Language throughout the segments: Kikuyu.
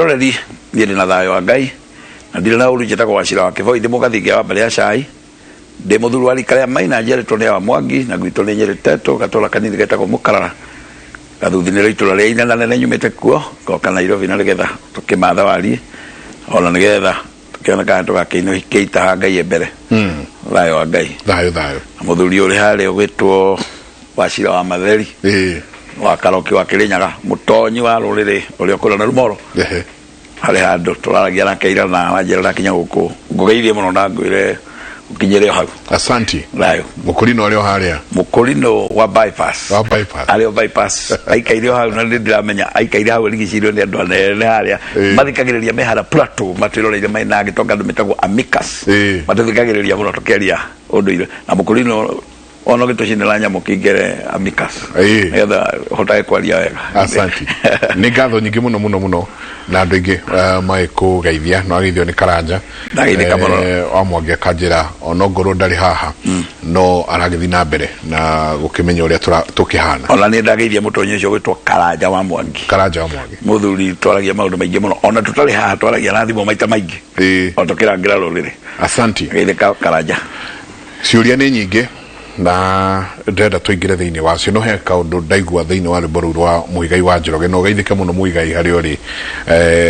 Mwĩroreri, niĩ ndĩ na thayũ wa Ngai na ndirĩ na ũru. Njĩtagwo Wacira wa Kĩboi, ndĩ mũgathinge wa mbarĩ ya cai, ndĩ mũthuri wa rika rĩa Maina, njiarĩtwo nĩ awa Mwangi na gwitũ nĩ Nyĩrĩ Tetũ, gatũra kanini getagwo Mũkarara. Gathuthi nĩrĩo itũra rĩa inena nene nyumĩte kuo ngoka Nairobi na nĩgetha tũkĩmatha wariĩ ona nĩgetha tũkĩone kana tũgakĩinũkĩita Ngai e mbere. Thayũ wa Ngai. Thayũ thayũ. Na mũthuri ũrĩ harĩa ũgwĩtwo Wacira wa Matheri wa Karoki wa Kĩrĩnyaga, mũtonyi wa rũrĩrĩ ũrĩa ũkũrĩa na Rumoro. Harĩ handũ tũraragia nake ira na wanjĩra ndakinya gũkũ ngũgeithie mũno na ngwĩre ũkinyĩre o hau. Asanti. Thayũ. Mũkũrinũ arĩ o harĩa. Mũkũrinũ wa bypass. Wa bypass. Arĩ o bypass, aikaire o hau na nĩ ndĩramenya aikaire hau arigicĩirio nĩ andũ anene harĩa mathikagĩrĩria me harĩa plateau matwĩroreire mena gĩtonga andũ metagwo amicus. Matũthikagĩrĩria mũno tũkĩaria ũndũire na mũkũrinũ ona ũgĩtũcinĩra nyamũ kĩingĩre amicus nĩgetha ũhotage kwaria wega. Asanti, nĩ ngatho nyingĩ mũno mũno mũno na andũ aingĩ magĩkũgeithia na wageithio nĩ Karanja. Ndageithĩka mũno. Wa Mwangi akanjĩra ona ngorwo ndarĩ haha no aragĩthiĩ na mbere na gũkĩmenya ũrĩa tũkĩhana. Ona niĩ ndageithia mũtonyi ũcio gwĩtwo Karanja wa Mwangi. Karanja wa Mwangi. Mũthuri twaragia maũndũ maingĩ mũno ona tũtarĩ haha, twaragia na thimũ maita maingĩ o tũkĩrangĩra rũrĩrĩ. Asanti. Geithĩka, Karanja. Ciũria nĩ nyingĩ na ndĩrenda tũingĩre thĩinĩ wacio, no he kaũndũ ndaigua thĩinĩ wa rwĩmbo rũu rwa Mũigai wa Njoroge, na ũgeithĩke mũno Mũigai harĩa ũrĩ,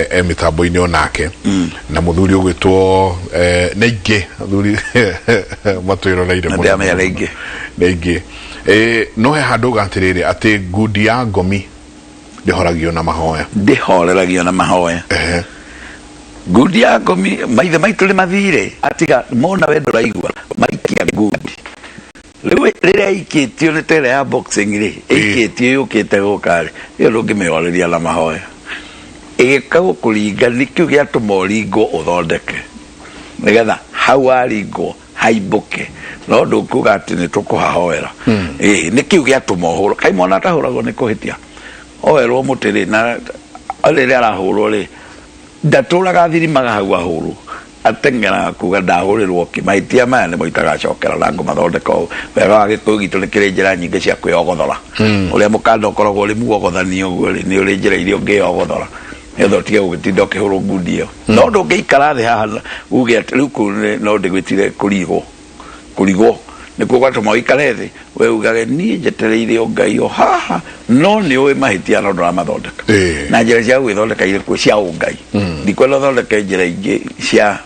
e mĩtambo-inĩ onake na mũthuri ũgwĩtwo nĩ aingĩ athuri matwĩroreire Na mũno. Ndĩramenya nĩ aingĩ. Nĩ aingĩ. No he handũ uga atĩrĩrĩ atĩ ngundi ya ngomi ndĩhoragio na mahoya. Ndĩhoreragio na mahoya. Ngundi ya ngomi, maithe maitũ nĩ mathire atiga mona we ndũraigua maikia ngundi. Rĩu rĩrĩa ĩikĩtio nĩ ta ĩrĩa ya boxing rĩ, ĩikĩtio yũkĩte gũka rĩ, ĩyo ndũngĩmĩhoreria na mahoya, ĩgĩka gũkũringa. Nĩkĩo gĩatũma ũringwo ũthondeke nĩgetha hau waringwo haimbũke, no ndũkuga atĩ nĩ tũkũhahoera. Ĩĩ, nĩ kĩu gĩatũma ũhũrwo. Kaĩ mwana atahũragwo nĩ kũhĩtia oerwo mũtĩ rĩ, na rĩrĩa arahũrwo rĩ, ndatũraga thirimaga hau ahũrwo, ateng'eraga kuga ndahũrĩrwo kĩ, mahĩtia maya nĩmo itagacokera na ngũmathondeka ũũ. Wega wa Gĩkũyũ gitũ nĩ kĩrĩ njĩra nyingĩ cia kwĩyogothora. Ũrĩa mũkanda ũkoragwo ũrĩ muogothani ũguo rĩ, nĩ ũrĩ njĩra iria ũngĩyogothora nĩgetha ũtige gũgĩtinda ũkĩhũrwo ngundi ĩyo. No ndũngĩikara thĩ haha uge atĩ rĩu kũu no ndĩgwĩtire kũrigwo. Kũrigwo nĩkuo gwatũma ũikare thĩ we ugage niĩ njetereire o Ngai o haha, no nĩ ũĩ mahĩtia no ndũramathondeka. Na njĩra cia gwĩthondeka irĩ kuo cia ũngai. Ndikwenda ũthondeke njĩra ingĩ cia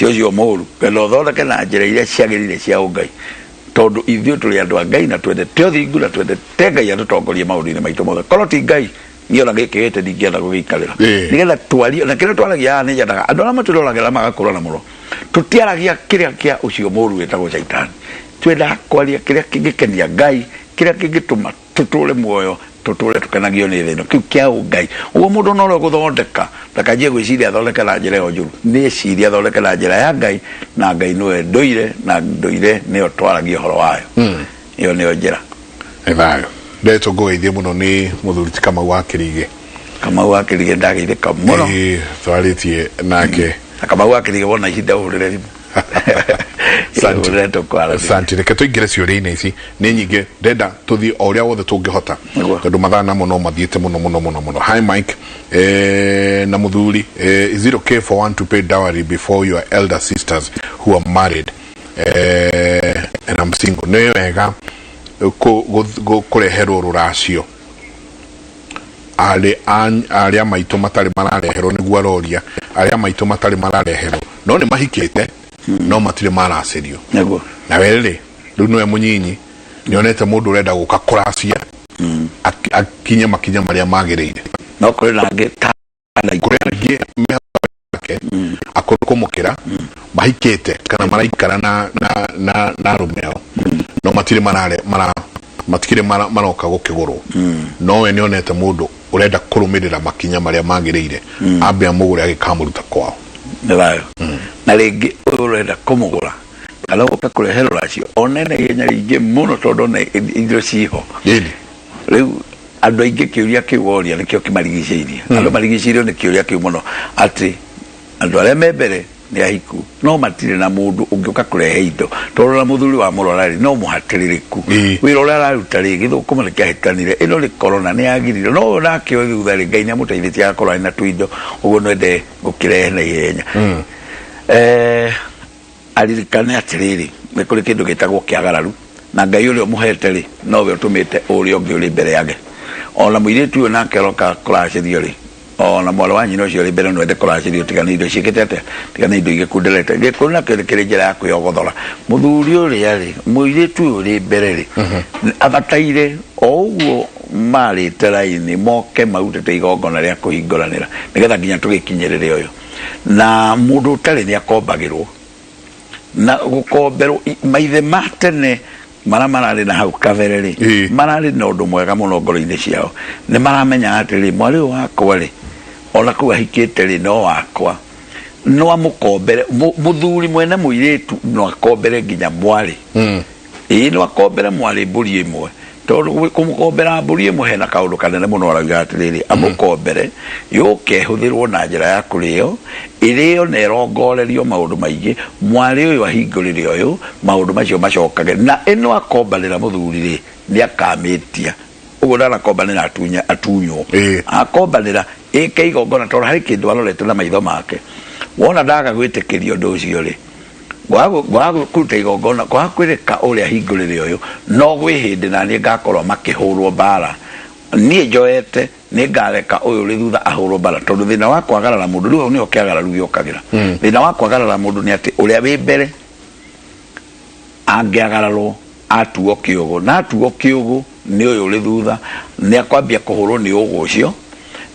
ũcio mũũru, ngwenda ũthondeke na njĩra iria ciagĩrĩire cia ũngai, tondũ ithuĩ tũrĩ andũ a Ngai na twendete ũthingu na twendete Ngai atũtongorie maũndũ-inĩ maitũ mothe. Korwo ti Ngai, niĩ ona gĩkĩ gĩtĩ ndingĩenda gũgĩikarĩra. Nĩgetha twarie na kĩrĩa twaragia haha, nĩ nyendaga andũ arĩa matwĩroragĩra magakũrana mũno. Tũtiaragia kĩrĩa kĩa ũcio mũũru wĩtagwo Shaitani, twendaga kwaria kĩrĩa kĩngĩkenia Ngai, kĩrĩa kĩngĩtũma tũtũre muoyo, tũtũre tũkenagio nĩ thĩ ĩno, kĩu kĩa ũngai. Ũguo mũndũ ona ũrĩa ũgũthondeka ndakanjie gwĩciria athondeke na njĩra ĩyo njũru, nĩ ecirie athondeke na njĩra ya Ngai, na Ngai nĩwe ndũire na ndũire nĩyo twaragia ũhoro wayo. Ĩyo nĩyo njĩra. Nĩ thayũ. Ndetwo ngũgeithie mũno nĩ mũthuri ti Kamau wa Kĩrigĩ. Kamau wa Kĩrigĩ, ndageithĩka mũno. Ĩĩ, twarĩtie nake. Na Kamau wa Kĩrigĩ, wona ihinda ũhũrĩre thimũ. Asante. Ũrĩa tũkwaranĩria. Asante. Reke tũingĩre ciũria-inĩ ici nĩ nyingĩ, ndenda tũthiĩ o ũrĩa wothe tũngĩhota tondũ mathaa namo no mathiĩte mũno mũno mũno mũno. Hi Mike na mũthuri, is it okay for one to pay dowry before your elder sisters who are married and I'm single? Nĩ wega kũreherwo rũracio arĩ arĩa maitũ matarĩ marareherwo? Nĩguo aroria, arĩa maitũ matarĩ marareherwo no nĩ mahikĩte no matirĩ maracĩrio. Na we rĩ, rĩu nĩwe mũnyinyi, nĩonete mũndũ ũrenda gũka kũracia akinye makinya marĩa magĩrĩire. No kũrĩ na angĩ ta Kũrĩ angĩ mehake akũrũ kũmũkĩra, mahikĩte kana maraikara na arũme ao no matirĩ marare mara matikĩrĩ maroka gũkĩgũrwo, no we nĩonete mũndũ ũrenda kũrũmĩrĩra makinya marĩa magĩrĩire, ambe amũgũre agĩkamũruta kwao. Nĩ thayũ. Na rĩngĩ ũyũ ũrenda kũmũgũra kana gũka kũrehe rũracio one na ihenya rĩingĩ mũno tondũ ona indo ciho. Rĩu andũ aingĩ kĩũria kĩu woria nĩkĩo kĩmarigicĩirie. Andũ marigicĩirio nĩ kĩũria kĩu mũno, atĩ andũ arĩa me mbere Nĩ ahiku no matirĩ na mũndũ ũngĩũka kũrehe indo, tondũ na mũthuri wa mũrora rĩ, no mũhatĩrĩrĩku. Wĩra ũrĩa araruta rĩ, gĩthũkũma nĩ kĩahĩtanire, ĩno nĩ corona nĩ yagirire, no ũyũ nake ũyũ thutha rĩ, Ngai nĩ amũteithĩtie agakorwo arĩ na tũindo, ũguo no ende gũkĩrehe na ihenya. Aririkane atĩrĩrĩ, nĩ kũrĩ kĩndũ gĩtagwo kĩagararu, na Ngai ũrĩa ũmũhete rĩ, nowe ũtũmĩte ũrĩa ũngĩ ũrĩ mbere yake. Ona mũirĩtu ũyũ nake aroka kũracĩrio rĩ, ona mwarĩ wa nyina ũcio ũrĩ mbere no ende kũracĩrio, tiga nĩ indo ciĩkĩte atĩa, tiga nĩ indo igĩkunderete. Gĩkũyũ nakĩo nĩ kĩrĩ njĩra ya kwĩyogothora. Mũthuri ũrĩa rĩ, mũirĩtu ũyũ ũrĩ mbere rĩ, abataire o ũguo marĩte raini moke marutĩte igongona rĩa kũhingũranĩra, nĩgetha nginya tũgĩkinyĩrĩre ũyũ. Na mũndũ ũtarĩ nĩ akombagĩrwo, na gũkomberwo maithe ma tene marĩa mararĩ na hau kabere rĩ, mararĩ na ũndũ mwega mũno ngoro-inĩ ciao. Nĩ maramenyaga atĩrĩrĩ, mwarĩ ũyũ wakwa rĩ, ona kũu ahikĩte rĩ, no wakwa, no amũkombere. Mũthuri mwene mũirĩtu no akombere nginya mwarĩ. Ĩĩ, no akombere mwarĩ mbũri ĩmwe, tondũ kũmũkombera mbũri ĩmwe hena kaũndũ kanene mũno. Arauga atĩrĩrĩ, amũkombere yũke ĩhũthĩrwo na njĩra ya kũrĩo, ĩrĩo na ĩrongorerio maũndũ maingĩ, mwarĩ ũyũ ahingũrĩre ũyũ, maũndũ macio macokage. Na ĩno akombanĩra mũthuri rĩ, nĩ akamĩtia ũguo, ndanakombanĩra atunya atunywo. Akombanĩra ĩke igongona, tondũ harĩ kĩndũ arorete na maitho make. Wona ndaga gwĩtĩkĩria ũndũ ũcio rĩ, kwaga kũruta igongona, kwaga kwĩrĩka ũrĩa hingũrĩre ũyũ, no gwĩ hĩndĩ na niĩ ngakorwo makĩhũrwo mbara. Niĩ njoete nĩ ngareka ũyũ ũrĩ thutha ahũrwo mbara, tondũ thĩna wa kwagarara mũndũ rĩu, hau nĩho kĩagararu gĩũkagĩra. Thĩna wa kwagarara mũndũ nĩ atĩ ũrĩa wĩ mbere angĩagararwo atuo kĩũgũ, na atuo kĩũgũ nĩ ũyũ ũrĩ thutha, nĩ akwambia kũhũrwo nĩ ũgũ ũcio.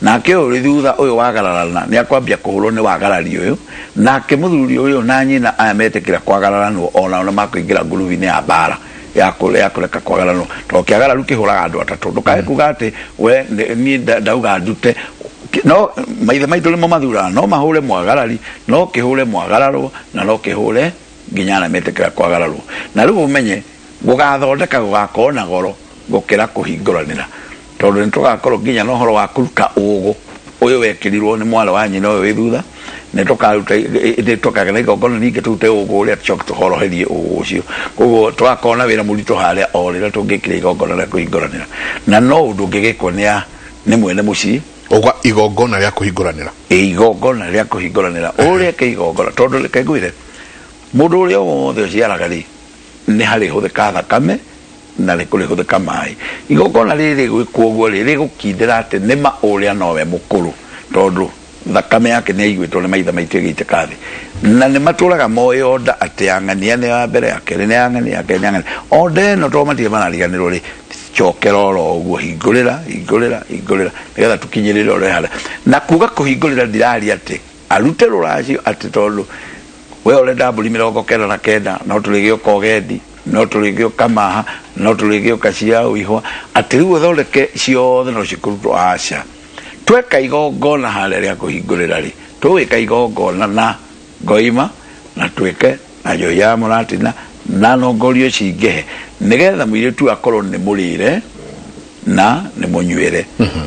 Nake ũyũ ũrĩ thutha, ũyũ wagararana, nĩ akwambia kũhũrwo nĩ wagarari ũyũ. Nake mũthuri ũyũ na nyina aya metĩkĩra kwagararanwo, onao nĩ makũingĩra ngurubu-inĩ ya mbara ya kũreka kwagaranwo, tondũ kĩagararu kĩhũraga andũ atatũ. Ndũkae kuga atĩ we niĩ ndauga ndute. No maithe maitũ nĩmo mathuraga, no mahũre mwagarari, no kĩhũre mwagararwo, na no kĩhũre nginya arĩa metĩkĩra kwagararwo. Na rĩu ũmenye gũgathondeka gũgakorwo na goro gũkĩra kũhingũranĩra, tondũ nĩ tũgakorwo nginya na ũhoro wa kũruta ũgũ ũyũ wekĩrirwo nĩ mwarĩ wa nyina ũyũ wĩ thutha. Nĩ tũkaruta, nĩ tũkagĩa na igongona ningĩ tũrute ũgũ ũrĩa, tũcoke tũhoroherie ũgũ ũcio. Koguo tũgakorwo na wĩra mũritũ harĩa o rĩrĩa tũngĩkĩra igongona rĩa kũhingũranĩra, na no ũndũ ũngĩgĩkwo nĩ a nĩ mwene mũciĩ. Ũga igongona rĩa kũhingũranĩra. Ĩ, igongona rĩa kũhingũranĩra, ũrĩa ke igongona, tondũ reke ngwĩre, mũndũ ũrĩa wothe ũciaraga rĩ, nĩ harĩ hũthĩka thakame na nĩ kũrĩ hũthĩka maĩ. Igongona rĩrĩ gwĩkwo ũguo rĩ, rĩgũkindĩra atĩ nĩma ũrĩa nowe mũkũrũ, tondũ thakame yake nĩ yaiguĩtwo nĩ maithe maitũ ĩgĩitĩka thĩ, na nĩ matũraga moĩ onda atĩ ya ng'ania nĩ ya mbere, ya kerĩ nĩ ya ng'ania, ya kerĩ nĩ ya ng'ania. Onda ĩno tondũ matirĩ marariganĩrwo rĩ, cokera oro ũguo, hingũrĩra, hingũrĩra, hingũrĩra, nĩgetha tũkinyĩrĩre ũrĩa harĩa. Na kuga kũhingũrĩra, ndiraria atĩ arute rũracio atĩ tondũ we ũrenda mbũri 99, no tũrĩgĩũka ũgendi, no tũrĩgĩũka maha, no tũrĩgĩũka cia ũihwa, atĩ rĩu ũthondeke ciothe no cikũrutwo. Aca, tweka igongona harĩa rĩa kũhingũrĩra rĩ, tũgwĩka igongona na ngoima, na twĩke na njohi ya mũratina, na nongorio cingĩhe, nĩgetha mũirĩtu akorwo nĩ mũrĩre na nĩ mũnyuĩre,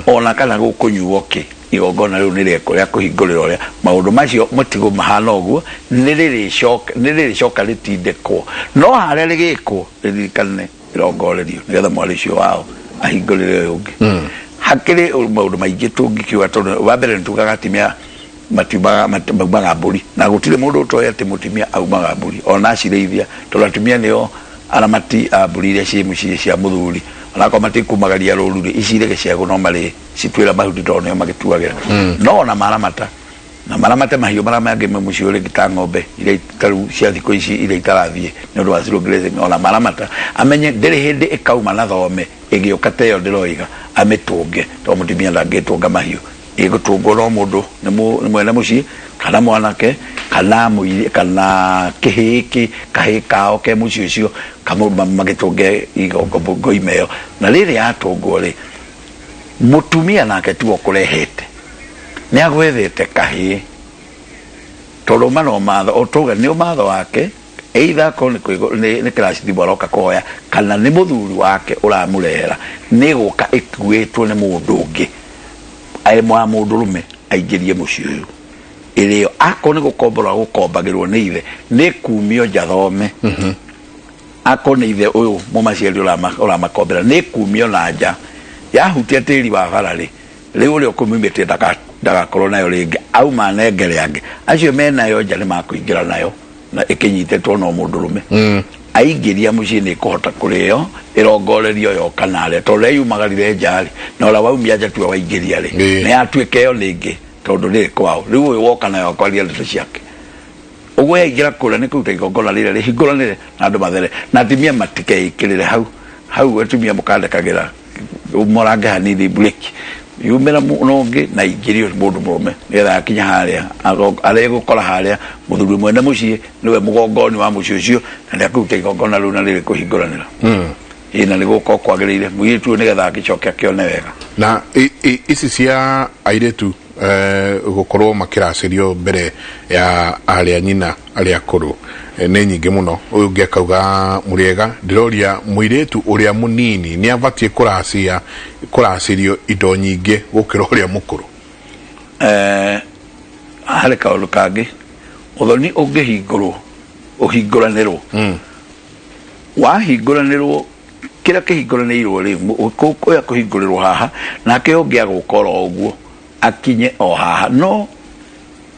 ona kana gũkũnyuo kĩ. Igongona rĩu nĩ rĩekwo rĩa kũhingũrĩra ũrĩa maũndũ macio mũtigo mahana ũguo, nĩ rĩrĩcoka rĩtindĩkwo, no harĩa rĩgĩkwo rĩririkane ĩrongorerio nĩgetha mwarĩ ũcio wao ahingũrĩre ũyũ ũngĩ. Hakĩrĩ maũndũ maingĩ tũngĩkiuga, tondũ wa mbere nĩ tugaga atumia matiumaga maumaga mbũri, na gũtirĩ mũndũ ũtoĩ atĩ mũtumia aumaga mbũri ona acirĩithia, tondũ atumia nĩo aramati a mbũri iria ciĩ mũciĩ cia mũthuri. Onakorwo matikumagaria rũru rĩ, ici irĩ gĩcegũ no marĩ cituĩra mahuti, tondũ nĩo magĩtuagĩra. No ona maramata na maramate mahiũ marĩa mangĩ me mũciĩ ũrĩ ta ng'ombe iria tarĩu cia thikũ ici iria itarathiĩ nĩ ũndũ wa zero grazing, ona maramata amenye ndĩrĩ hĩndĩ ĩkauma na thome ĩgĩũka ta ĩyo ndĩroiga amĩtũnge, tondũ mũtumia ndangĩtũnga mahiũ. Ĩgũtũngwo no mũndũ nĩ mwene mũciĩ, kana mwanake, kana mũirĩ, kana kĩhĩĩ kĩ kahĩĩ kao ke mũciĩ ũcio, magĩtũnge ngoima ĩyo. Na rĩrĩ yatũngwo rĩ, mũtumia nake tiwe ũkũrehete, nĩ agwethete kahĩĩ, tondũ ma no matho ũtũge nĩ ũmatho wake, either akorwo nĩ nĩ kĩracithimbo aroka kũhoya, kana nĩ mũthuri wake ũramũrehera, nĩ gũka ĩkuĩtwo nĩ mũndũ ũngĩ arĩ wa mũndũrũme aingĩrie mũciĩ ũyũ. Ĩrĩo akorwo nĩ gũkombora gũkombagĩrwo nĩ ithe, nĩ kumio nja thome. Akorwo nĩ ithe ũyũ mũmaciari ũramakombera, nĩ kumio na nja yahutia tĩri wa bara rĩ, rĩu ũrĩa ũkũmumĩtie ndagakorwo nayo rĩngĩ, auma anengere angĩ acio menayo nja, nĩ makũingĩra nayo na ĩkĩnyitĩtwo no mũndũrũme. Aingĩria mũciĩ nĩ ĩkũhota kũrĩo ĩrongorerio yo kana arĩa, tondũ ũrĩa yumagarire nja rĩ, na ũrĩa waumia nja tiwe waingĩria rĩ, nĩ yatuĩka ĩyo rĩngĩ tondũ ndĩrĩ kwao. Rĩu ũyũ woka nayo akwaria ndeto ciake ũguo, yaingĩra kũrĩa nĩ kũruta igongona rĩrĩa rĩhingũranĩre na andũ mathere, na atumia matikeĩkĩrĩre hau hau. Atumia mũkandekagĩra mũrange hanini breki yumĩra na ũngĩ na ingĩrio mũndũ mũrũme, nĩgetha akinya harĩa arĩa gũkora harĩa mũthuri mwene mũciĩ nĩwe mũgongoni wa mũciĩ ũcio, na nĩ akũruta igongona rĩu na rĩrĩ kũhingũranĩra. Ĩ na nĩ gũkorwo kwagĩrĩire mũirĩtu ũyũ nĩgetha agĩcoke akĩone wega. Na ici cia airĩtu gũkorwo makĩracĩrio mbere ya arĩa nyina arĩa akũrũ nĩ nyingĩ mũno. Ũyũ ũngĩ akauga, mũrĩega, ndĩroria mũirĩtu ũrĩa mũnini nĩ abatiĩ kũracia kũracĩrio indo nyingĩ gũkĩra ũrĩa mũkũrũ? Harĩ kaũndũ kangĩ, ũthoni ũngĩhingũrwo ũhingũranĩrwo, wahingũranĩrwo kĩrĩa kĩhingũranĩirwo rĩ, ũyũ akũhingũrĩrwo haha nake ũngĩ agũka oro ũguo akinye o haha. No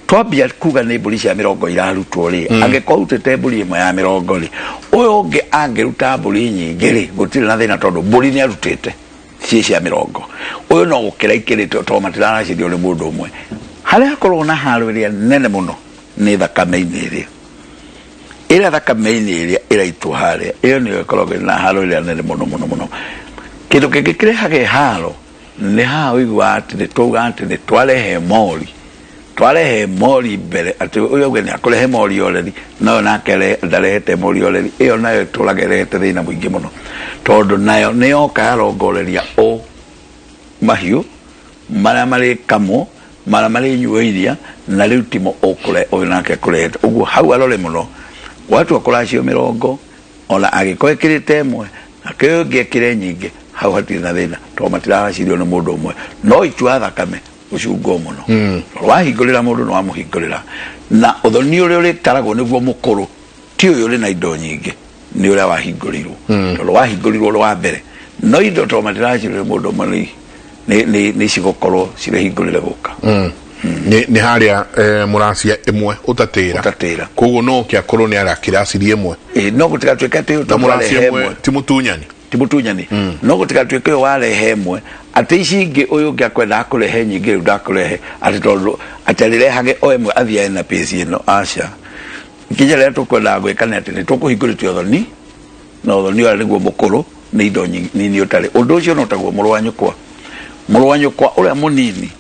twambia kuga nĩ mbũri cia mĩrongo irarutwo rĩ, angĩkorwo arutĩte mbũri ĩmwe ya mĩrongo rĩ, ũyũ ũngĩ angĩruta mbũri nyingĩ rĩ, gũtirĩ na thĩna tondũ mbũri nĩ arutĩte ciĩ cia mĩrongo. Ũyũ no gũkĩra ikĩrĩte tondũ matiraracĩrio nĩ mũndũ ũmwe. Harĩa hakoragwo na haro ĩrĩa nene mũno nĩ thakame-inĩ ĩrĩa ĩrĩa thakame-inĩ ĩrĩa ĩraitwo harĩa, ĩyo nĩyo ĩkoragwo na haro ĩrĩa nene mũno mũno mũno. Kĩndũ kĩngĩ kĩrehaga haro nĩ haha ũiguaga atĩ nĩ twauga atĩ nĩ twarehe mori, twarehe mori mbere, atĩ ũyũ auge nĩ akũrehe mori oreri, nayo nake ndarehete mori oreri. Ĩyo nayo ĩtũraga ĩrehete thĩna mũingĩ mũno, tondũ nayo nĩ yoka yarongoreria ũ mahiũ marĩa marĩkamwo, marĩa marĩnyuo iria, na rĩu timo ũkũre ũyũ nake akũrehete ũguo. Hau arore mũno watua kũracio mĩrongo, ona angĩkorwo ĩkĩrĩte ĩmwe nake ũyũ ũngĩ ekĩre nyingĩ, hau hatirĩ na thĩna tondũ matiraracirio nĩ mũndũ ũmwe. No itua thakame ũcungwo mũno, tondũ wahingũrĩra mũndũ nĩ wamũhingũrĩra, na ũthoni ũrĩa ũrĩtaragwo nĩguo mũkũrũ, ti ũyũ ũrĩ na indo nyingĩ, nĩ ũrĩa wahingũrĩirwo, tondũ wahingũrirwo ũrĩ wa mbere. No indo tondũ matiracirwo nĩ mũndũ ũmwe nĩ cigũkorwo cirĩhingũrĩre gũka. Nĩ harĩa mũracia ĩmwe ũtatĩra. Ũtatĩra. Koguo no kĩakorwo nĩ arakĩracirie ĩmwe. Ĩ, no gũtigatuĩke atĩ ũyũ na tondũ mũracia arehe ĩmwe ĩmwe ti mũtunyani. Ti mũtunyani. No gũtigatuĩke ũyũ warehe ĩmwe atĩ ici ingĩ ũyũ ũngĩ akwendaga kũrehe nyingĩ rĩu ndakũrehe, atĩ tondũ atĩ arĩrehage o ĩmwe athiage na pĩci ĩno. Aca, ikinya rĩrĩa tũkwendaga gwĩka nĩ atĩ nĩ tũkũhingũrĩte ũthoni, na ũthoni ũrĩa nĩguo mũkũrũ nĩ indo nini ũtarĩ. Ũndũ ũcio no taguo mũrũ wa nyũkwa, mũrũ wa nyũkwa ũrĩa mũnini,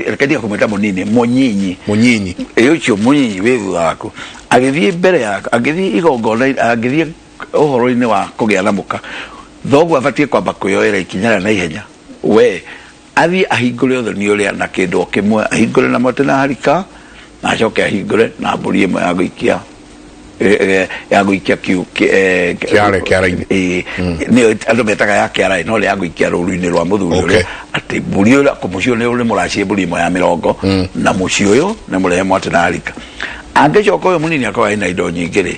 reke ndige kũmwĩta mũnini, mũnyinyi. Mũnyinyi. Ĩ, ũcio mũnyinyi wĩ thutha waku agĩthiĩ mbere yaku, agĩthiĩ igongona, agĩthiĩ ũhoro-inĩ wa kũgĩa na mũka, thoguo abatiĩ kwamba kwĩyoera ikinya rĩa naihenya, we athiĩ ahingũre ũthoni ũrĩa na kĩndũ o kĩmwe, ahingũre na mwatĩ na harika, na acoke ahingũre na mbũri ĩmwe ya gũikia kiu Kĩare, kĩara-inĩ. Nĩyo andũ metaga ya kĩara, no nĩ ya gũikia rũru-inĩ rwa mũthuri ũrĩa, atĩ mbũri ũrĩa mũciĩ ũyũ nĩ mũracie mbũri ĩmwe ya mĩrongo, na mũciĩ ũyũ nĩ mũrehe mwatĩ na harika. Angĩcoka ũyũ mũnini akorwo ena indo nyingĩ rĩ,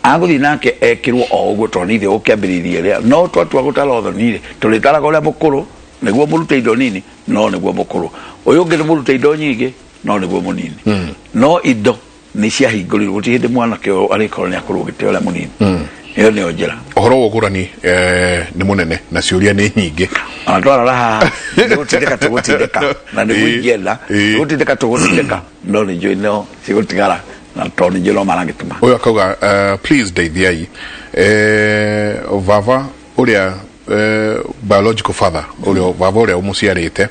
agũthiĩ nake ekĩrwo o ũguo, tondũ nĩ ithe ũkĩambĩrĩirie ĩrĩa. No twatua gũtara ũthoni rĩ, tũrĩtaraga ũrĩa mũkũrũ nĩguo mũrute indo nini, no nĩguo mũkũrũ. Ũyũ ũngĩ nĩ mũrute indo nyingĩ, no nĩguo mũnini. No indo nĩ ciahingũrirwo, gũtirĩ hĩndĩ mwanake ũyũ arĩkorwo nĩ akũrũgĩte ũrĩa mũnini. Ĩyo nĩyo njĩra. Ũhoro wa ũgũrani nĩ mũnene na ciũria nĩ nyingĩ. Ona twarora haha nĩ gũtindĩka tũgũtindĩka, na nĩguo ingĩenda nĩ gũtindĩka tũgũtindĩka, no nĩ njũĩ no cigũtigara, na tondũ nĩ njũĩ no maragĩtũma. Ũyũ akauga, please ndeithiai, baba ũrĩa biological father, ũrĩa baba ũrĩa ũmũciarĩte,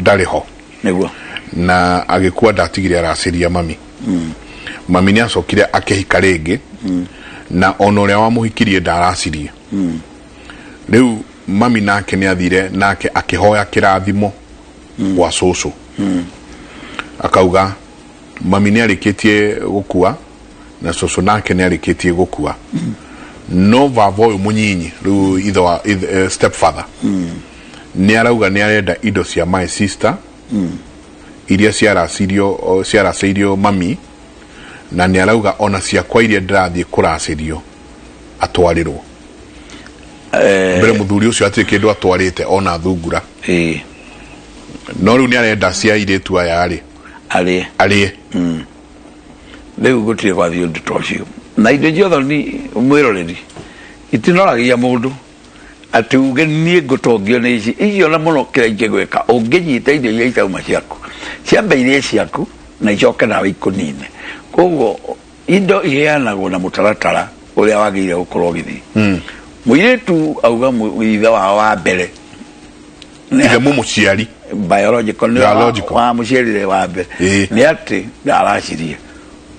ndarĩ ho. Nĩguo. Na agĩkua ndatigire aracĩria mami. Mami nĩ acokire akĩhika rĩngĩ, na ona ũrĩa wamũhikirie ndaracirie. Rĩu mami nake nĩ athire nake akĩhoya kĩrathimo gwa cũcũ. Akauga mami nĩ arĩkĩtie gũkua na cũcũ nake nĩ arĩkĩtie gũkua, no baba ũyũ mũnyinyi rĩu ithe wa step father nĩ arauga nĩ arenda indo cia my sister. Iria ciaracĩirio mami, na nĩ arauga ona ciakwa iria ndĩrathiĩ kũracĩrio atwarĩrwo. Mbere mũthuri ũcio hatirĩ kĩndũ atwarĩte ona thungura. No rĩu nĩ arenda cia airĩtu aya rĩ arĩe. Arĩe. Rĩu gũtirĩ gwathiĩ ũndũ ta ũcio, na indo ciothe ni mwĩroreri itinoragia mũndũ atĩ uge niĩ ngũtongio nĩ ici icio, na mũno kĩrĩa ingĩgwĩka, ũngĩnyita indo iria itauma ciaku, ciambe irie ciaku na icoke nawe ikũnine. Koguo indo iheanagwo na mũtaratara ũrĩa wagĩrĩire gũkorwo ũgĩthiĩ. Mũirĩtu auga ithe wao wa mbere ithe mũmũciari. Biological nĩ Biological. Wa mũciarire wa mbere nĩ atĩ aracirie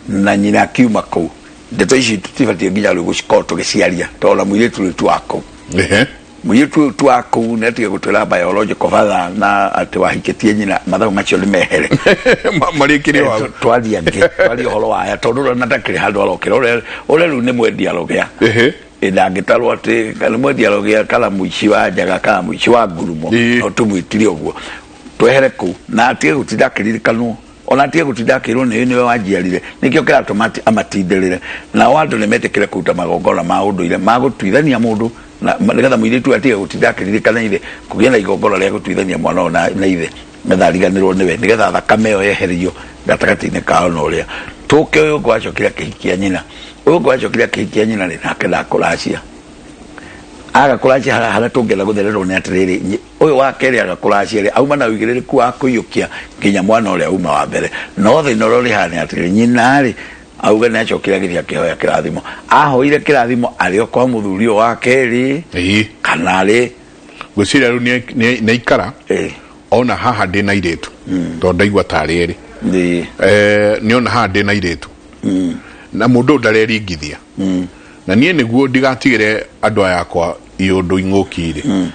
na nyina akiuma kũu. Ndeto ici tũtibatiĩ nginya rĩu gũcikorwo tũgĩciaria, tondũ na mũirĩtu rĩu tu wa kũu, mũirĩtu ũyũ tu wa kũu nĩ atige gũtwĩra biological father na atĩ wahikĩtie nyina. Mathabu macio nĩ mehere. Marĩkĩre hau. Twarie angĩ, twarie ũhoro waya, tondũ ũrĩa na ndakĩrĩ handũ arokĩra ũrĩa rĩu nĩ mwendia rũgĩa. Ndangĩtarwo atĩ kana mwendia rũgĩa kana mũici wa njaga kana mũici wa ngurumo. No tũmwĩtire ũguo, twehere kũu na atige gũtinda akĩririkanwo, ona atige gũtinda akĩrwo nĩ nĩwe wanjiarire. Nĩkĩo kĩratũma amatindĩrĩre. Nao andũ nĩ metĩkĩre kũruta magongona ma ũndũire ma gũtuithania mũndũ na nĩgetha mũirĩtu atige gũtinda akĩririkana ithe, kũgĩe na igongona rĩa gũtuithania mwana ũyũ na ithe, nĩgetha ariganĩrwo nĩwe, nĩgetha thakame ĩyo yeherio gatagatĩ-inĩ kao. Na ũrĩa tũke ũyũ ũngĩ wacokire akĩhikia nyina, ũyũ ũngĩ wacokire akĩhikia nyina rĩ, nake ndakũracia, aga kũracia harĩa harĩa tũngĩenda gũthererwo nĩ atĩrĩrĩ, ũyũ wa kerĩ aga kũracia rĩ, auma na ũigĩrĩrĩku wa kũiyũkia nginya mwana ũrĩa uma wa mbere. No thĩna ũrĩa ũrĩ haha nĩ atĩrĩrĩ, nyina rĩ, auga nĩ acokire agĩthiĩ akĩhoya kĩrathimo. Ahoire kĩrathimo arĩ o kwa mũthuri ũyũ wa kerĩ kana rĩ? Ngwĩciria rĩu nĩ aikara ona haha ndĩ na airĩtu, tondũ ndaigua tarĩ erĩ. Nĩ ona haha ndĩ na airĩtu na mũndũ ũyũ ndareringithia na niĩ nĩguo ndigatigĩre andũ aya akwa iũndũ ing'ũki-rĩ,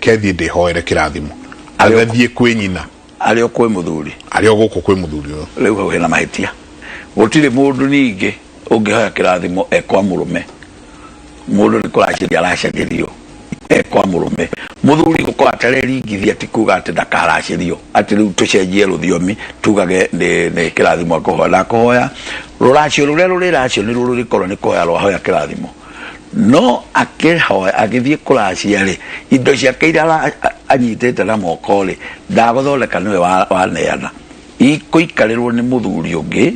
kethiĩ ndĩhoere kĩrathimo. Agathiĩ kwĩ nyina. Arĩ o kwĩ mũthuri. Arĩ o gũkũ kwĩ mũthuri ũyũ. Rĩu hau hena mahĩtia. Gũtirĩ mũndũ ningĩ ũngĩhoya kĩrathimo e kwa mũrũme. Mũndũ nĩ kũracĩria aracagĩrio e kwa mũrũme. Mũthuri gũkorwo atareringithia ti kuga atĩ ndakaracĩrio, atĩ rĩu tũcenjie rũthiomi tugage nĩ kĩrathimo akũhoya. Ndakũhoya rũracio rũrĩa rũrĩ racio nĩ rũrũ rĩkorwo nĩ kũhoya rwahoya kĩrathimo, no akĩhoya agĩthiĩ kũracia rĩ, indo ciake iria anyitĩte na moko rĩ, ndagũthondeka nĩwe waneana, ikũikarĩrwo nĩ mũthuri ũngĩ,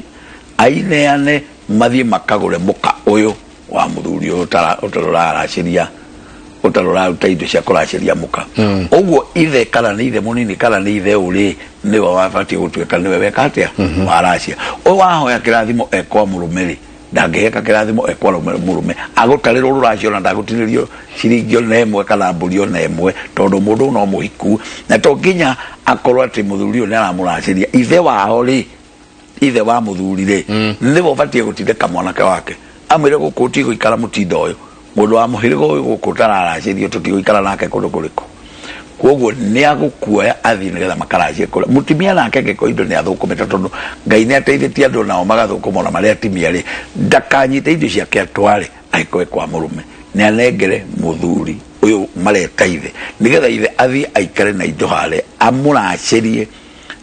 aineane mathiĩ makagũre mũka ũyũ wa mũthuri ũyũ ũtarĩ ũraracĩria, ũtarĩ ũraruta indo cia kũracĩria mũka. Ũguo ithe, kana nĩ ithe mũnini kana nĩ ithe ũrĩ, nĩwe wabatiĩ gũtuĩka nĩwe weka atĩa, waracia. Ũyũ wahoya kĩrathimo e kwa mũrũme rĩ, ndangĩheka kĩrathimo e kwa mũrũme, agũtarĩrwo rũracio na ndagũtinĩrio ciringi ona ĩmwe kana mbũri ona ĩmwe, tondũ mũndũ ũyũ no mũhiku na to nginya akorwo atĩ mũthuri ũyũ nĩ aramũracĩria. Ithe wao rĩ, ithe wa mũthuri rĩ, nĩwe ũbatiĩ gũtindĩka mwanake wake, amwĩre gũkũ ũtigũikara mũtindo ũyũ, mũndũ wa mũhĩrĩga ũyũ gũkũ ũtararacĩrio tũtigũikara nake kũndũ kũrĩkũ. Koguo nĩ agũkuoya athiĩ nĩgetha makaracie kũrĩa. Mũtumia nake angĩkorwo indo nĩ athũkũmĩte, tondũ Ngai nĩ ateithĩtie andũ nao magathũkũma ona marĩ atumia rĩ, ndakanyite indo ciake atware angĩkorwo e kwa mũrũme. Nĩ anengere mũthuri ũyũ mareta ithe, nĩgetha ithe athiĩ aikare na indo harĩa amũracĩrie,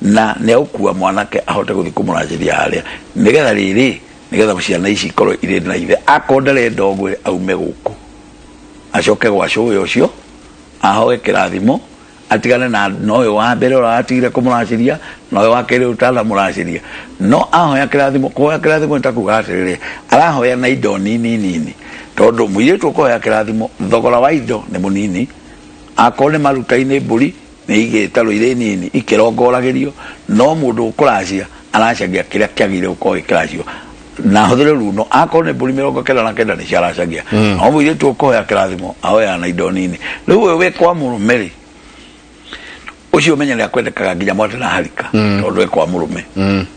na nĩ agũkua mwanake ahote gũthiĩ kũmũracĩria harĩa, nĩgetha rĩrĩ, nĩgetha ciana ici ikorwo irĩ na ithe. Akorwo ndarenda ũguo, aume gũkũ acoke gwa cũwe ũcio ahoe kĩrathimo, atigane na ũyũ wa mbere ũrĩa watigire kũmũracĩria na ũyũ wa kerĩ ũtanamũracĩria. No ahoya kĩrathimo, kũhoya kĩrathimo nĩ ta kuga atĩrĩrĩ, arahoya na indo nini nini, tondũ mũirĩtu ũkũhoya kĩrathimo thogora wa indo nĩ mũnini. Akorwo nĩ maruta-inĩ, mbũri nĩ igĩtarwo irĩ nini ikĩrongoragĩrio, no mũndũ ũkũracia aracagia kĩrĩa kĩagĩrĩire gũkorwo gĩkĩracio na hũthĩre runo. Akorwo nĩ mbũri 99 nĩ ciaracagia, no mũirĩtu ũkũhoya kĩrathimo ahoyaga na indo nini. Rĩu ũyũ wĩ kwa mũrũme rĩ, ũcio ũmenye nĩ akwendekaga nginya mwate na harika, tondũ e kwa mũrũme.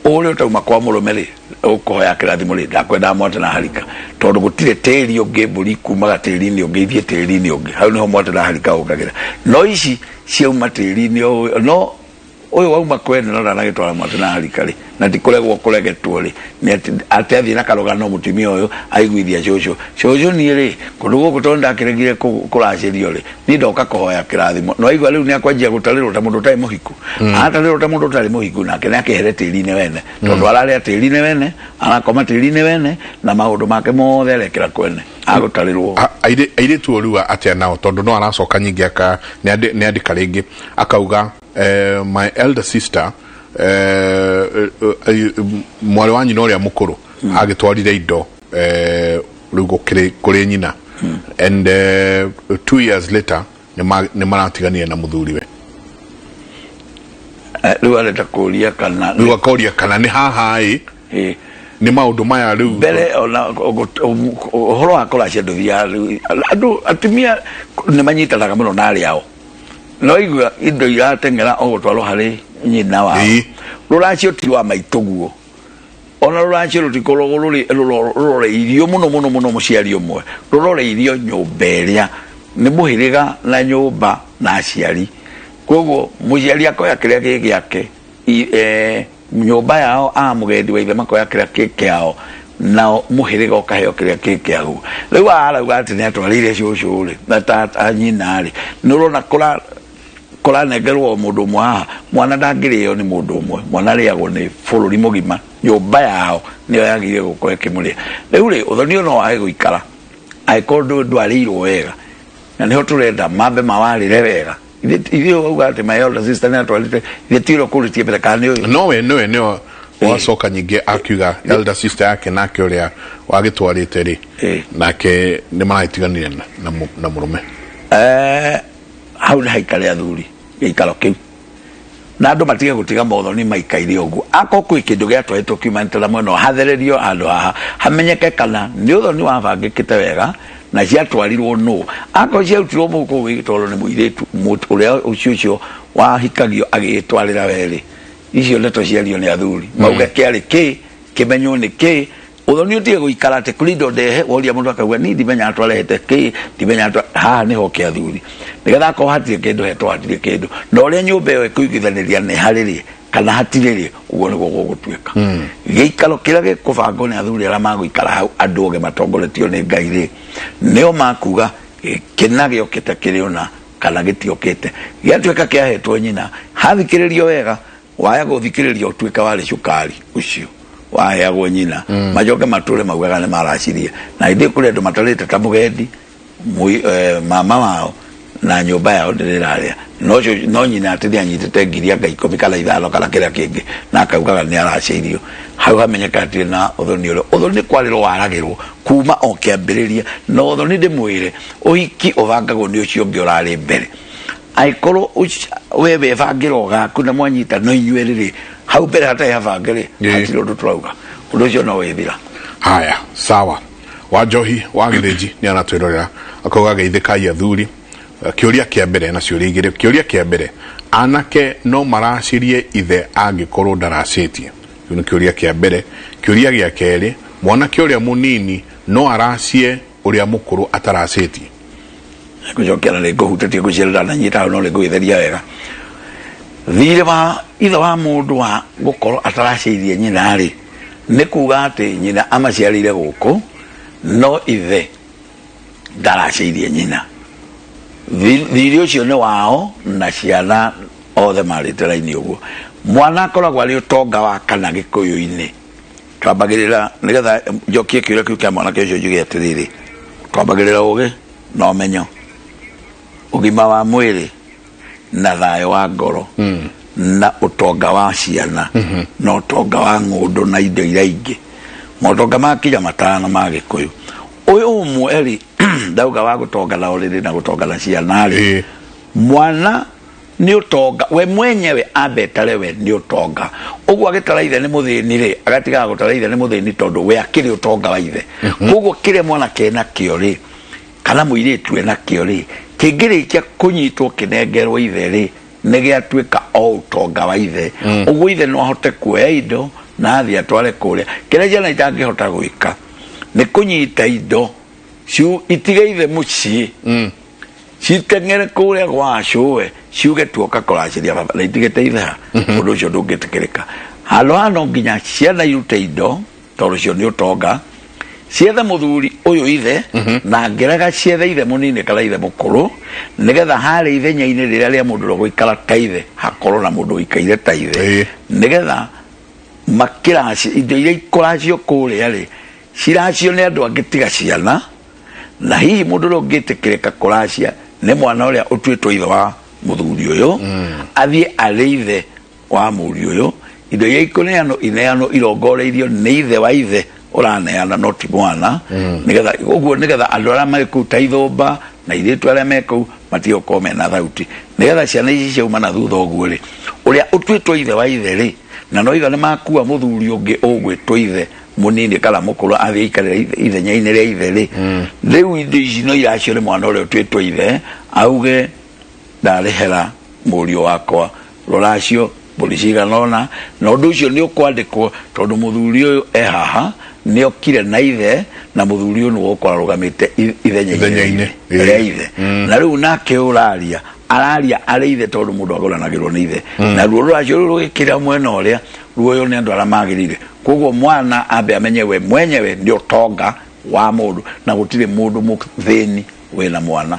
Ũrĩa ũtauma kwa mũrũme rĩ, ũkũhoya kĩrathimo rĩ, ndakwendaga mwate na harika, tondũ gũtirĩ tĩri ũngĩ, mbũri kumaga tĩri-inĩ ũngĩ ithiĩ tĩri-inĩ ũngĩ. Hau nĩho mwate na harika ũkagĩra, no ici ciauma tĩri-inĩ o ũyũ, no Ũyũ wauma kwene no ndanagĩtwara mwatĩ na harika rĩ, na ti kũregwo kũregetwo rĩ, nĩ atĩ atĩ athiĩ na karũgano mũtumia ũyũ aiguithia cũcũ. Cũcũ niĩ rĩ, kũndũ gũkũ tondũ ndakĩregire kũracĩrio rĩ, niĩ ndoka kũhoya kĩrathimo. No aigua rĩu nĩ akwanjia gũtarĩrwo ta mũndũ ũtarĩ mũhiku. Atarĩrwo ta mũndũ ũtarĩ mũhiku nake nĩ akĩehere tĩri-inĩ wene. Tondũ ararĩa tĩri-inĩ wene, arakoma tĩri-inĩ wene, na maũndũ make mothe arekĩra kwene. Agũtarĩrwo. Airĩtu ũriuga atĩa nao tondũ no aracoka nyingĩ aka nĩ andĩka rĩngĩ akauga my elder sister mwarĩ wa nyina ũrĩa mũkũrũ agĩtwarire indo rĩu gũkĩrĩ kũrĩ nyina and 2 years later nĩ maratiganire na mũthuriwe. Rĩu arenda kũria kana Rĩu akoria kana nĩ haha ĩ nĩ maũndũ maya rĩu. Mbere ona ũhoro wa kũracia ndũthiaga rĩu andũ atumia nĩ manyitanaga mũno na arĩa ao no igua indo irateng'era o gũtwarwo harĩ nyina wao. Rũracio ti wa maitũguo, ona rũracio rũtikoragwo rũrĩ rũroreirio mũno mũno mũno mũciari ũmwe, rũroreirio nyũmba ĩrĩa nĩ mũhĩrĩga na nyũmba na aciari. Koguo mũciari akoya kĩrĩa gĩ gĩake, nyũmba yao a mũgendi wa ithe makoya kĩrĩa kĩ kĩao, nao mũhĩrĩga ũkaheo kĩrĩa kĩ kĩaguo. Rĩu arauga atĩ nĩ atwarĩire cũcũ rĩ na tata nyina rĩ, nĩ ũrona kũra kũranengerwo o mũndũ ũmwe haha. Mwana ndangĩrĩo nĩ mũndũ ũmwe, mwana arĩagwo nĩ bũrũri mũgima. Nyũmba yao nĩyo yagĩrĩire gũkorwo ĩkĩmũrĩa. Rĩu rĩ, ũthoni ũyũ no wage gũikara angĩkorwo ndwarĩirwo wega, na nĩho tũrenda mambe mawarĩre wega. Ithuĩ wauga atĩ my elder sister nĩ atwarĩte, ithuĩ tirwo kũrĩtie mbere kana nĩ ũyũ. Nowe nowe nĩo wacoka nyingĩ akiuga elder sister yake nake ũrĩa wagĩtwarĩte rĩ nake nĩ maragĩtiganire na mũrũme. Hau nĩ haikare athuri gĩikaro kĩu na andũ matige gũtiga mothoni maikaire ũguo. Akorwo kwĩ kĩndũ gĩatwaĩtwo kiumanĩte na mwena ũyũ, hathererio handũ haha hamenyeke kana nĩ ũthoni wabangĩkĩte wega na ciatwarirwo nũ. Akorwo ciarutirwo mũhuko ũgĩtwarwo nĩ mũirĩtu ũrĩa ũcio ũcio wahikagio agĩtwarĩra werĩ, icio ndeto ciario nĩ athuri mauge kĩarĩ kĩ kĩmenywo nĩ kĩ. Ũthoni ũtige gũikara atĩ kũrĩ indo ndehe, woria mũndũ akauga niĩ ndimenyaga twarehete kĩ, ndimenyaga haha nĩho kĩ athuri, nĩgetha akorwo hatirĩ kĩndũ hetwo hatirĩ kĩndũ, na ũrĩa nyũmba ĩyo ĩkũiguithanĩria nĩ harĩ rĩ kana hatirĩ rĩ, ũguo nĩguo gũgũtuĩka. Gĩikaro kĩrĩa gĩkũbangwo nĩ athuri arĩa magũikara hau, andũ oge matongoretio nĩ Ngai rĩ, nĩo makuga kĩna gĩokĩte kĩrĩ ũna kana gĩtiokĩte. Gĩatuĩka kĩahetwo nyina, hathikĩrĩrio wega, waya gũthikĩrĩria ũtuĩke warĩ cukari ũcio waheagwo nyina, macoke matũre maugaga nĩ maracirie. Na hĩndĩ ĩyo kũrĩ andũ matarĩte ta mũgendi mama wao na nyũmba yao ndĩrĩrarĩa no no nyina atĩ nĩ anyitĩte ngiri anga 10 kana 5 kana kĩrĩa kĩngĩ, na akaugaga nĩ aracĩirio. Hau hamenyeka hatirĩ na ũthoni. Ũrĩa ũthoni nĩ kwarĩrwo waragĩrwo kuma o kĩambĩrĩria, na ũthoni ndĩmwĩre ũhiki ũbangagwo nĩ ũcio ũngĩ ũrarĩ mbere. Angĩkorwo we webangĩra o gaku na mwanyita no inyuĩ rĩrĩ hau mbere hatarĩ habange rĩ, hatirĩ ũndũ tũrauga, ũndũ ũcio no wĩthira. Haya, sawa. Wa njohi wa gĩthĩnji nĩ aratwĩrorera, akauga geithĩkai athuri. Kĩũria kĩa mbere na ciũria igĩrĩ. Kĩũria kĩa mbere, anake no maracĩrie ithe angĩkorwo ndaracĩtie? Kĩu nĩ kĩũria kĩa mbere. Kĩũria gĩa kerĩ, mwanake ũrĩa mũnini no aracie ũrĩa mũkũrũ ataracĩtie? Ngũcokia na nĩ ngũhutĩtie ngũciara ndananyita hau, no nĩ ngũgĩtheria wega. Thirĩ wa ithe wa mũndũ wa gũkorwo ataracĩirie nyina rĩ, nĩ kuga atĩ nyina amaciarĩire gũkũ no ithe ndaracĩirie nyina. Thirĩ ũcio nĩ wao na ciana othe marĩte raini ũguo. Mwana akoragwo arĩ ũtonga wa kana gĩkũyũ-inĩ. Twambagĩrĩra, nĩgetha njokie kĩũria kĩu kĩa mwanake ũcio, njuge atĩrĩrĩ, twambagĩrĩra ũgĩ na ũmenyo, ũgima wa mwĩrĩ na thayũ wa ngoro na ũtonga wa ciana na ũtonga wa ng'ũndũ na indo iria ingĩ, motonga makinya matano ma gĩkũyũ. Ũyũ ũmwe rĩ, ndauga wa gũtonga na ũrĩrĩ na gũtonga na ciana rĩ, mwana nĩ ũtonga we mwenyewe, ambetare we nĩ ũtonga. Ũguo agĩtara ithe nĩ mũthĩni rĩ, agatigaga gũtara ithe nĩ mũthĩni tondũ we akĩrĩ ũtonga wa ithe. Koguo kĩrĩa mwanake enakĩo rĩ, kana mũirĩtu enakĩo rĩ, kĩngĩrĩkia kũnyitwo kĩnengerwo ithe rĩ, nĩ gĩatuĩka o ũtonga wa ithe. Ũguo ithe no ahote kuoya indo na athiĩ atware kũrĩa. Kĩrĩa ciana itangĩhota gwĩka nĩ kũnyita indo itige ithe mũciĩ. Citeng'ere kũrĩa gwa cũwe, ciuge tuoka kũracĩria baba, na itigĩte ithe ha. Ũndũ ũcio ndũngĩtĩkĩrĩka. Handũ haha no nginya ciana irute indo, tondũ cio nĩ ũtonga, ciethe mũthuri ũyũ ithe, na ngĩrega ciethe ithe mũnini kana ithe mũkũrũ, nĩgetha harĩa ithenya-inĩ rĩrĩa rĩa mũndũ ũrĩa ũgũikara ta ithe hakorwo na mũndũ ũikaire ta ithe, nĩgetha makĩraci indo iria ikũracio kũrĩa rĩ, ciracio nĩ andũ angĩ tiga ciana. Na hihi mũndũ ũrĩa ũngĩtĩkĩrĩka kũracia nĩ mwana ũrĩa ũtuĩtwo ithe wa mũthuri ũyũ, athiĩ arĩ ithe wa mũriũ ũyũ. Indo iria ikũneanwo ineanwo irongoreirio nĩ ithe wa ithe ũraneana, no ti mwana, nĩgetha ũguo, nĩgetha andũ arĩa marĩ kũu ta ithũmba na airĩtu arĩa me kũu matige gũkorwo mena thauti, nĩgetha ciana ici ciauma na thutha ũguo rĩ, ũrĩa ũtuĩtwo ithe wa ithe rĩ, na no iga nĩ makua mũthuri ũngĩ ũgwĩtwo ithe mũnini kana mũkũrũ athiĩ aikarĩra ithenya-inĩ rĩa ithe rĩ, rĩu indo ici no iracio nĩ mwana ũrĩa ũtuĩtwo ithe, auge ndarĩhera mũriũ wakwa rũracio mbũri cigana ũna, na ũndũ ũcio nĩ ũkwandĩkwo, tondũ mũthuri ũyũ e haha nĩ okire na ithe, na mũthuri ũyũ nĩwe ũkorwo arũgamĩte ithenya-inĩ Ithenya-inĩ, rĩa ithe. Na rĩu nake ũraria araria arĩ ithe, tondũ mũndũ agũranagĩrwo nĩ ithe. Naruo rũracio rũu rũgĩkĩra mwena ũrĩa ruoyo nĩ andũ arĩa magĩrĩire. Koguo mwana ambe amenye we mwenyewe nĩ ũtonga wa mũndũ, na gũtirĩ mũndũ mũthĩni wĩna mwana,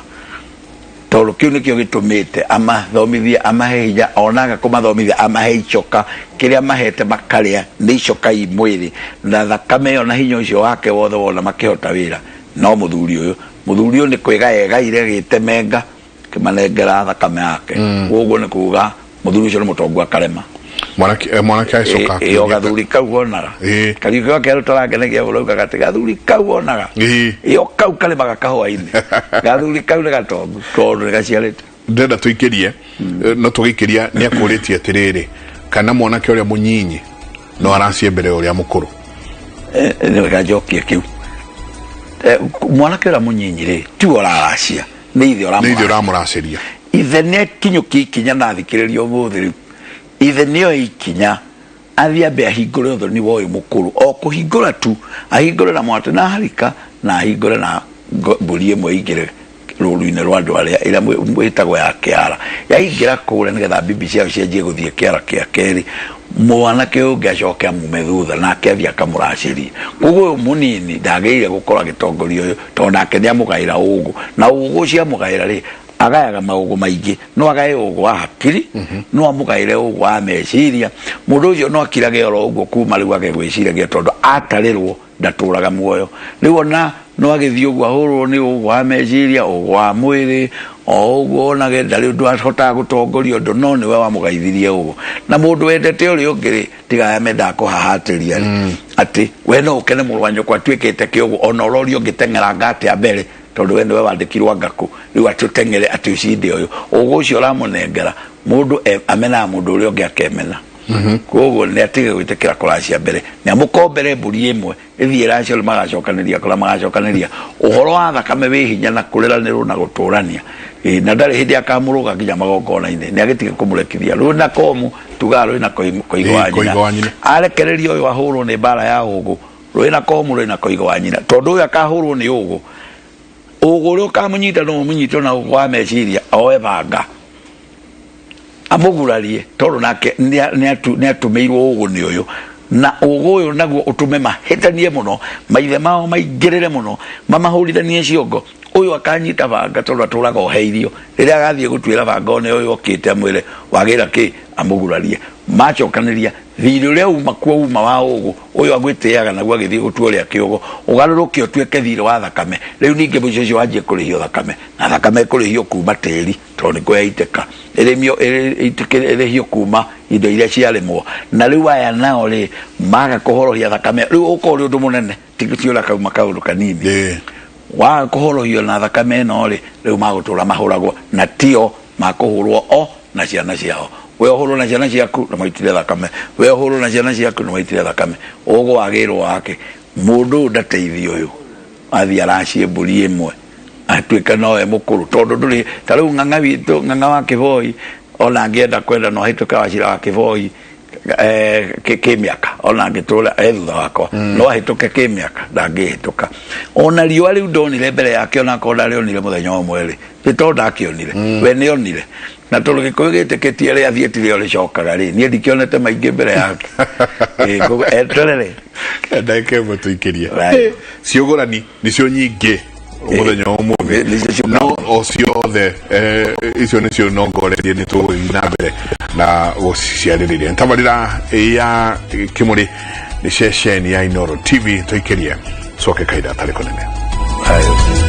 tondũ kĩu nĩkĩo gĩtũmĩte amathomithie, amahe hinya, onaga kũmathomithia amahe icoka kĩrĩa mahete makarĩa nĩ icoka i mwĩrĩ na thakame ĩyo na hinya ũcio wake wothe wona makĩhota wĩra. No mũthuri ũyũ nĩ kwĩga egaire gĩtemenga kĩmanengera thakame yake. Koguo nĩ kuga mũthuri ũcio nĩ mũtongu akarema. Mwanake agĩcoka Ĩyo gathuri kau wonaga, kariũki gake tũrakenegia ũraugaga atĩ gathuri kau wonaga, ĩyo kau karĩmaga kahũa-inĩ, gathuri kau nĩ gatongu tondũ nĩ gaciarĩte. Ndĩrenda tũikĩrie, no tũgĩikĩria nĩ akũrĩtie atĩrĩrĩ, kana mwanake ũrĩa mũnyinyi no aracie mbere ya ũrĩa mũkũrũ? Nĩ wega njokie kĩu. Mwanake ũrĩa mũnyinyi rĩ, tiwe ũraracia, nĩ ithe. Nĩ ithe ũramũracĩria. Ithe nĩ akinyũkia ikinya na athikĩrĩria ũmũthĩ rĩu. Ithe nĩoe ikinya, athiĩ ambe ahingũre ũthoni wa ũyũ mũkũrũ. O kũhingũra tu, ahingũre na mwatĩ na harika, na ahingũre na mbũri ĩmwe ĩingĩre rũru-inĩ rwa andũ arĩa ĩrĩa ĩtagwo ya kĩara. Yaingĩra kũrĩa, nĩgetha bibi ciao cianjie gũthiĩ kĩara kĩa kerĩ, mwanake ũyũ ũngĩ acoke amume thutha, nake athiĩ akamũracĩrie. Koguo ũyũ mũnini ndagĩrĩire gũkorwo agĩtongoria ũyũ, tondũ nake nĩ amũgaĩra ũgũ, na ũgũ ũcio amũgaĩra rĩ, agayaga maũgũ maingĩ. No agae ũgũ wa hakiri, no amũgaĩre ũgũ wa meciria. Mũndũ ũcio no akirage oro ũguo kuma rĩu age gwĩciragia, tondũ atarĩrwo ndatũraga muoyo. Rĩu ona no agĩthiĩ ũguo ahũrwo nĩ ũgũ wa meciria, ũgũ wa mwĩrĩ, o ũguo onage ndarĩ ũndũ ahotaga gũtongoria ũndũ, no nĩwe wamũgaithirie ũgũ. Na mũndũ wendete ũrĩa ũngĩ rĩ, tiga aya mendaga kũhahatĩria rĩ, atĩ we no ũkene mũrũ wa nyũkwa atuĩkĩte kĩũgũ, ona ũrorio ũngĩteng'eranga atĩa mbere, tondũ we nĩwe wandĩkirwo angakũ rĩu atĩ ũteng'ere atĩ ũcinde ũyũ. Ũgũ ũcio ũramũnengera mũndũ amenaga mũndũ ũrĩa ũngĩ akemena. Koguo nĩ atige gwĩtĩkĩra kũracia mbere, nĩ amũkombere mbũri ĩmwe ĩthiĩ ĩracio, rĩu magacokanĩria kũrĩa magacokanĩria. Ũhoro wa thakame wĩ hinya na kũrĩranĩrwo na gũtũrania. Ĩ, na ndarĩ hĩndĩ akamũrũga nginya magongona-inĩ, nĩ agĩtige kũmũrekithia rwĩna komu, tugaga rwĩna koigo wa Koigo wa nyina. Nyina. Arekereria ũyũ ahũrwo nĩ mbara ya ũgũ, rwĩna komu, rwĩna koigo wa nyina, tondũ ũyũ akahũrwo nĩ ũgũ. Ũgũ ũrĩa ũkamũnyita no ũmũnyite na ũgũ wa meciria, oe banga amũgurarie, tondũ nake nĩ atũmĩirwo ũgũ nĩ ũyũ, na ũgũ ũyũ naguo ũtũme mahĩtanie mũno, maithe mao maingĩrĩre mũno, mamahũrithanie ciongo. Ũyũ akanyita banga, tondũ atũraga oheirio. Rĩrĩa agathiĩ gũtuĩra banga one ũyũ okĩte amwĩre wagĩra kĩ, amũgurarie. Macokanĩria thirĩ ũrĩa uma kuo, uma wa ũgũ ũyũ agwĩtĩaga naguo, agĩthiĩ gũtua ũrĩa kĩũgũ, ũgarũrũke ũtuĩke thirĩ wa thakame. Rĩu ningĩ mũico ũcio wanjie kũrĩhio thakame, na thakame ĩkũrĩhio kuma tĩri, tondũ nĩkuo yaitĩka, ĩrĩmio ĩrĩhio kuma indo iria ciarĩmwo. Na rĩu aya nao rĩ, maga kũhorohia thakame, rĩu ũkorwo ũrĩ ũndũ mũnene, ti ũrĩa kauma kaũndũ kanini. Waga kũhorohio na thakame ĩno rĩ, rĩu magũtũra mahũragwo, na tio makũhũrwo o na ciana ciao. We ũhũrwo na ciana ciaku na maitire thakame, we ũhũrwo na ciana ciaku na maitire thakame. Ũgũ wagĩrwo wake mũndũ ũyũ ndateithio, ũyũ athiĩ aracie mbũri ĩmwe atuĩke nowe mũkũrũ, tondũ ndũrĩ ta rĩu ng'ang'a witũ, ng'ang'a wa kĩboi, ona angĩenda kwenda no ahĩtũke wacira wa kĩboi. Kĩmĩaka ona angĩtũra e thutha wakwa, no ahĩtũke kĩmĩaka, ndangĩhĩtũka. Ona riũa rĩu ndonire mbere yake, ona akorwo ndarĩonire mũthenya ũmwe rĩ, nĩ tondũ ndakĩonire, we nĩonire. Na tondũ Gĩkũyũ gĩtĩkĩtie rĩathiĩ tirĩo rĩcokaga rĩ, niĩ ndikĩonete maingĩ mbere yake. Koguo eterere. Ndagĩka ĩmwe tũikĩrie. Right. Ciũgũrani nĩcio nyingĩ mũthenya wa ũmũthĩ. Nĩcio ciũkaga. No o ciothe icio nĩcio nongorerie nĩ tũgũthiĩ na mbere na gũciarĩrĩria. Tabarĩra ya Kĩmũrĩ nĩ ceceni ya Inooro TV. Tũikĩrie, coke kahinda gatarĩ kũnene. Ayo.